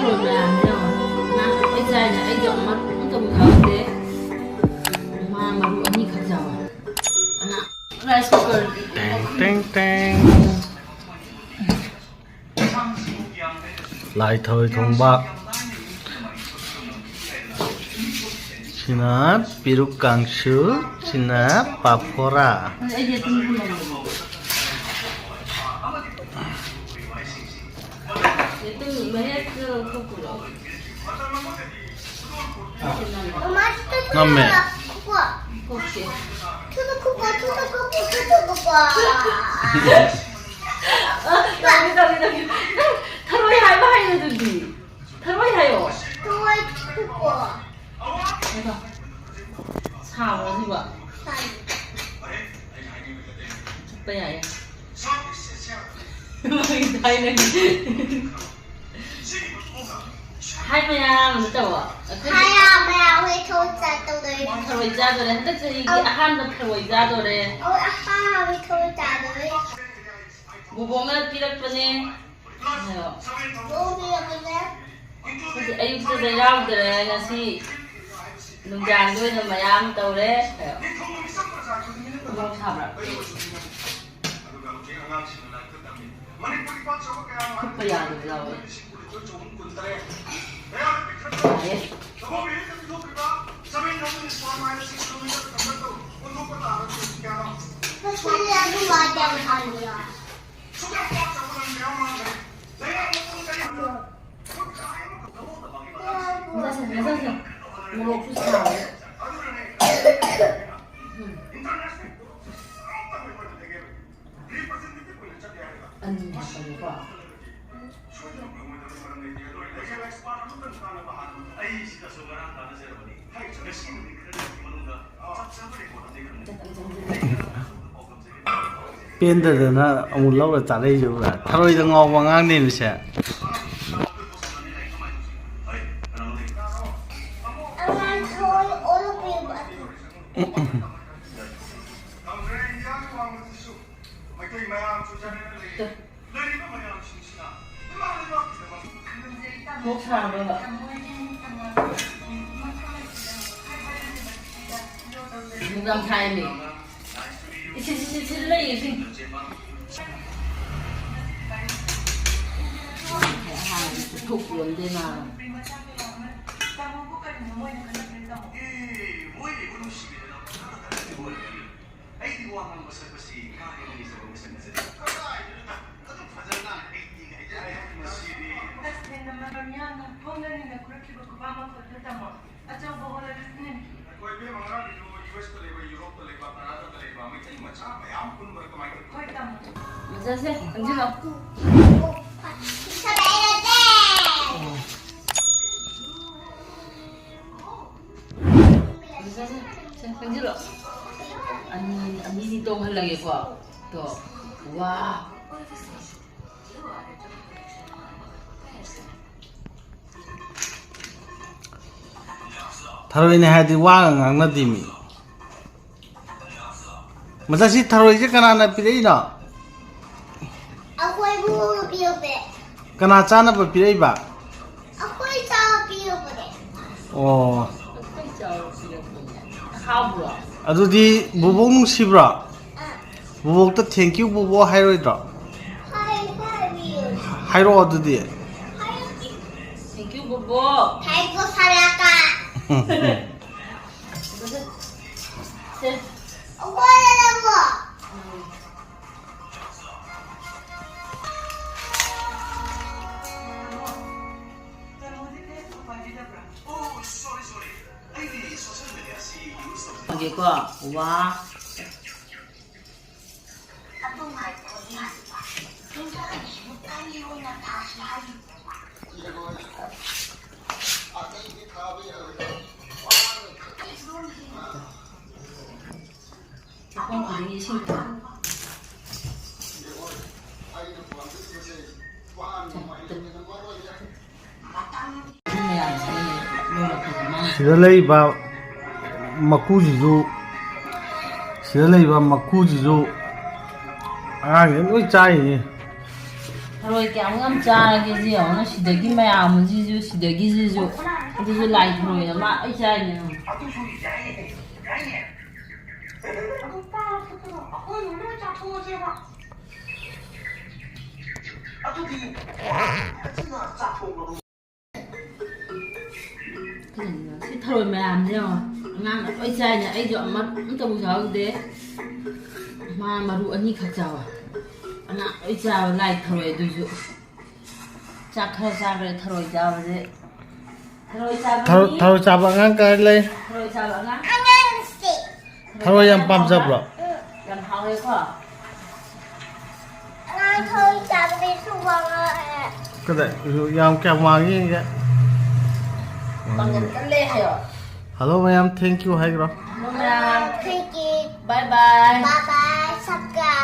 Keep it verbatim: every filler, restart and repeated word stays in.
ꯃꯌꯥꯝꯁꯦ ꯌꯦꯡꯉꯣ꯫ ꯉꯥ ꯂꯣꯏ ꯆꯥꯏꯅꯦ꯫ ꯑꯩꯗꯤ ꯑꯃ ꯑꯝꯇꯕꯨ ꯌꯥꯎꯗꯦ꯫ ꯉꯥ ꯃꯔꯨ ꯑꯅꯤꯈꯛ ꯌꯥꯎꯋꯦ꯫ ꯑꯗꯨꯅ rice cooker꯫ ꯇꯦꯡ, ꯇꯦꯡ, ꯇꯦꯡ꯫ ꯂꯥꯏ ꯊꯔꯣꯏ ꯊꯣꯡꯕ꯫ ꯁꯤꯅ ꯄꯤꯔꯨꯛ ꯀꯥꯡꯁꯨ, ꯁꯤꯅ ꯄꯥꯐꯣꯔꯥ꯫ ꯑꯗꯨ ꯑꯩꯗꯤ ꯑꯗꯨꯝ ꯂꯩꯔꯦ꯫ ꯑꯗꯨꯝ ꯃꯍꯦꯛꯇ ꯂꯧꯊꯣꯛꯄꯤꯔꯣ꯫ ꯃꯃꯥ, ꯉꯝꯃꯦ꯫ ꯈꯨꯀꯣ꯫ ꯈꯨꯀꯣ꯫ ꯊꯨꯅ ꯈꯨꯀꯣ, ꯊꯨꯅ ꯈꯨꯀꯣ, ꯊꯨꯅ ꯈꯨꯀꯣ꯫ ꯑ, ꯇꯧꯒꯦ, ꯇꯧꯒꯦ, ꯇꯧꯒꯦ꯫ ꯅꯪ ꯊꯔꯣꯏ ꯍꯥꯏꯕ ꯍꯩꯔꯗꯨꯗꯤ꯫ ꯊꯔꯣꯏ ꯍꯥꯏꯌꯣ꯫ ꯊꯔꯣꯏ ꯈꯨꯀꯣ꯫ ꯍꯩꯃꯥ꯫ ꯁꯥꯕ꯭ꯔꯣ ꯁꯤꯕꯣ? ꯁꯥꯏ꯫ ꯆꯨꯞꯄ ꯌꯥꯏꯌꯦ꯫ ꯃꯥꯒꯤ ꯊꯥꯏꯅꯒꯤ꯫ ꯍꯥꯏ ꯃꯌꯥꯝ ꯑꯃ ꯇꯧꯋꯣ꯫ ꯑꯩꯈꯣꯏ ꯍꯥꯏ ꯃꯌꯥꯝ, ꯍꯣꯏ, ꯊꯔꯣꯏ ꯆꯥ ꯇꯧꯗꯣꯏꯅꯦ꯫ ꯊꯔꯣꯏ ꯆꯥꯗꯣꯔꯦ꯫ ꯍꯟꯗꯛ ꯆꯍꯤꯒꯤ ꯑꯧ꯫ ꯑꯍꯥꯟꯕ ꯊꯔꯣꯏ ꯆꯥꯗꯣꯔꯦ꯫ ꯑꯧ, ꯑꯍꯥꯟꯕ ꯊꯔꯣꯏ ꯆꯥꯗꯣꯔꯦ꯫ ꯕꯣꯕꯣꯛꯅ ꯄꯤꯔꯛꯄꯅꯦ꯫ ꯍꯥꯏꯌꯣ꯫ ꯕꯣꯕꯣꯛ ꯄꯤꯔꯛꯄꯅꯦ꯫ ꯍꯧꯖꯤꯛ ꯑꯌꯨꯛꯇ ꯂꯩꯔꯥꯎꯗ꯭ꯔꯦ, ꯉꯁꯤ ꯅꯨꯡꯗꯥꯡꯗ ꯑꯣꯏꯅ ꯃꯌꯥꯝ ꯇꯧꯔꯦ꯫ ꯍꯥꯏꯌꯣ꯫ ꯃꯣꯔꯣꯛ ꯁꯥꯕ꯭ꯔꯥ? ꯐꯨꯠꯄ ꯌꯥꯗꯕ ꯌꯥꯎꯋꯦ꯫ ꯌꯥꯏꯌꯦ꯫ ꯃꯁꯥꯁꯦ, ꯃꯁꯥꯁꯦ ꯃꯣꯔꯣꯛꯁꯨ ꯁꯥꯕ꯫ ꯎꯝ꯫ ꯑꯅꯤ ꯍꯥꯞꯄꯒꯦꯀꯣ꯫ ꯄꯦꯟꯗꯗꯅ ꯑꯃꯨꯛ ꯂꯧꯔ ꯆꯥꯔꯛꯏꯁꯦ ꯎꯕ꯭ꯔꯥ? ꯊꯔꯣꯏꯗ ꯉꯥꯎꯕ ꯑꯉꯥꯡꯅꯦꯃꯤꯁꯦ꯫ ꯃꯩꯇꯩ ꯃꯌꯥꯝꯁꯨ ꯆꯠꯅꯅ ꯂꯩꯔꯤ꯫ ꯂꯩꯔꯤꯕ ꯃꯌꯥꯝꯁꯤꯡꯁꯤꯅ ꯏꯃꯥ ꯂꯩꯕꯥꯛꯀꯤꯗꯃꯛ ꯃꯣꯛ ꯁꯥꯕ꯭ꯔꯕ? ꯃꯣꯛ ꯌꯥꯝ ꯁꯥꯏꯃꯤ꯫ ꯏꯁꯤ, ꯁꯤ, ꯁꯤ, ꯁꯤ ꯂꯩꯌꯦ, ꯁꯤ꯫ ꯑꯍꯥꯟꯕꯗꯤ ꯄꯨꯊꯣꯛꯄꯤꯔꯝꯗꯦ ꯃꯥ꯫ ꯑꯩꯗꯤ ꯋꯥ ꯉꯥꯡꯕ ꯁꯛꯄꯁꯤ ꯀꯥ ꯍꯦꯟꯅ ꯍꯩꯖꯕ ꯃꯁꯛ ꯅꯠꯆꯗꯦ꯫ ꯀꯗꯥꯏꯗꯩꯅꯣꯗ? ꯑꯗꯨꯛ ꯐꯖꯅ ꯉꯥꯡꯉꯦ, ꯍꯩꯇꯦꯒ ꯍꯥꯏꯖꯔꯦ꯫ ꯃꯁꯤꯗꯤ꯫ ꯇꯁꯦꯡꯅ ꯃꯔꯝ ꯌꯥꯝꯅ ꯐꯣꯡꯅꯅꯤꯡꯅ ꯈꯨꯔꯛꯈꯤꯕ ꯈꯨꯕꯥ ꯃꯈꯣꯜꯗꯨ ꯇꯝꯃꯣ꯫ ꯑꯆꯧꯕ ꯍꯣꯠꯅꯕꯤꯗꯨꯅ꯫ ꯑꯩꯈꯣꯏ ꯏꯕꯦꯝꯃ ꯉꯔꯥꯡꯒꯤꯗꯨ ꯌꯨ ꯑꯦꯁꯇ ꯂꯩꯕ, ꯌꯨꯔꯣꯞꯇ ꯂꯩꯕ, ꯀꯅꯥꯗꯥꯗ ꯂꯩꯕ ꯃꯩꯇꯩ ꯃꯆꯥ ꯃꯌꯥꯝ ꯄꯨꯟꯕꯗ ꯀꯃꯥꯏꯅ ꯇꯧꯏ? ꯍꯣꯏ, ꯇꯝꯃꯣ꯫ ꯃꯆꯥꯁꯦ, ꯆꯪꯁꯤꯜꯂꯣ꯫ ꯁꯦ, ꯁꯦ, ꯁꯦ, ꯆꯪꯁꯤꯜꯂꯣ꯫ ꯑꯅꯤ, ꯑꯅꯤꯗꯤ ꯇꯣꯡꯍꯜꯂꯒꯦꯀꯣ꯫ ꯇꯣ, ꯋꯥ꯫ ꯊꯔꯣꯏꯅꯦ ꯍꯥꯏꯔꯗꯤ ꯋꯥꯒ ꯉꯥꯡꯅꯗꯦ ꯃꯤ꯫ ꯃꯆꯥꯁꯤ ꯊꯔꯣꯏꯁꯦ ꯀꯅꯥꯅ ꯄꯤꯔꯛꯏꯅꯣ? ꯑꯩꯈꯣꯏꯕꯨ ꯄꯤꯔꯛꯄꯅꯦ꯫ ꯀꯅꯥ ꯆꯥꯅꯕ ꯄꯤꯔꯛꯏꯕ? ꯑꯩꯈꯣꯏ ꯆꯥꯕ ꯄꯤꯔꯛꯄꯅꯦ꯫ ꯑꯣ꯫ ꯍꯥꯎꯕ꯭ꯔꯣ? ꯑꯗꯨꯗꯤ ꯕꯨꯕꯣꯛ ꯅꯨꯡꯁꯤꯕ꯭ꯔꯣ? ꯑꯥ꯫ ꯕꯨꯕꯣꯛꯇ "Thank you, ꯕꯨꯕꯣꯛ" ꯍꯥꯏꯔꯣꯏꯗ꯭ꯔꯣ? ꯍꯥꯏ, ꯍꯥꯏꯕꯤꯌꯨ꯫ ꯍꯥꯏꯔꯛꯑꯣ ꯑꯗꯨꯗꯤ꯫ ꯍꯥꯏꯔꯛꯀꯦ꯫ Thank you, ꯕꯨꯕꯣꯛ꯫ Thank you, ꯁꯂꯥꯀꯥ꯫ ꯁꯦ꯫ ꯑꯩꯈꯣꯏꯗ ꯂꯥꯛꯑꯣ꯫ ꯈꯪꯒꯦꯀꯣ꯫ ꯋꯥ꯫ ꯆꯥꯛꯈꯨꯝ ꯈꯨꯗꯤꯡꯒꯤ ꯏꯁꯤꯡ ꯊꯝ-, ꯁꯤꯗ ꯂꯩꯔꯤꯕ ꯃꯀꯨꯁꯤꯁꯨ, ꯁꯤꯗ ꯂꯩꯔꯤꯕ ꯃꯀꯨꯁꯤꯁꯨ ꯑꯉꯥꯡꯁꯤꯡ ꯂꯣꯏ ꯆꯥꯔꯤꯅꯤ꯫ ꯊꯔꯣꯏ ꯀꯌꯥꯃꯨꯛ ꯌꯥꯝ ꯆꯥꯔꯒꯦ ꯁꯤ ꯌꯦꯡꯉꯨꯅꯦ, ꯁꯤꯗꯒꯤ ꯃꯌꯥꯝꯁꯤꯁꯨ, ꯁꯤꯗꯒꯤꯁꯤꯁꯨ꯫ ꯑꯗꯨꯁꯨ ꯂꯥꯏ ꯊꯔꯣꯏꯅ ꯃꯥ ꯂꯣꯏ ꯆꯥꯏꯅꯦ ꯌꯦꯡꯉꯨ꯫ ꯁꯤ ꯊꯔꯣꯏ ꯃꯌꯥꯝꯁꯦ ꯌꯦꯡꯉꯣ, ꯑꯉꯥꯡꯅ ꯂꯣꯏ ꯆꯥꯏꯅꯦ, ꯑꯩꯁꯨ ꯑꯃ ꯑꯝꯇꯕꯨ ꯌꯥꯎꯗꯦ꯫ ꯃꯥ ꯃꯔꯨ ꯑꯅꯤꯈꯛ ꯆꯥꯕ꯫ ꯑꯉꯥꯡ ꯂꯣꯏ ꯆꯥꯕ ꯂꯥꯏ ꯊꯔꯣꯏ ꯑꯗꯨꯁꯨ꯫ ꯆꯥꯛ ꯈꯔ ꯆꯥꯈ꯭ꯔꯦ ꯊꯔꯣꯏ ꯆꯥꯕꯁꯦ꯫ ꯊꯔꯣꯏ ꯆꯥꯕ ꯊꯔꯣꯏ ꯃꯤ-, ꯊꯔꯣꯏ ꯆꯥꯕ ꯑꯉꯥꯡ ꯀꯥꯏ ꯂꯩ? ꯊꯔꯣꯏ ꯆꯥꯕ ꯑꯉꯥꯡ꯫ ꯊꯔꯣꯏ ꯌꯥꯝ ꯄꯥꯝꯖꯕ꯭ꯔꯣ? ꯌꯥꯝ ꯍꯥꯎꯋꯦꯀꯣ꯫ ꯑꯉꯥꯡ ꯊꯔꯣꯏ ꯆꯥꯕꯗꯩꯁꯨ ꯋꯥꯡꯉꯛꯑꯦ꯫ ꯀꯗꯥꯏ? ꯌꯥꯝ ꯀꯌꯥꯝ ꯋꯥꯡꯉꯤ ꯌꯦꯡꯒꯦ꯫ ꯄꯥꯡꯒꯜ ꯀꯜꯂꯦ ꯍꯥꯏꯌꯣ꯫ Hello ꯃꯌꯥꯝ, thank you ꯍꯥꯏꯈ꯭ꯔꯣ꯫ Hello ꯃꯌꯥꯝ꯫ Thank you꯫ Bye bye꯫ Bye bye꯫ Subscribe꯫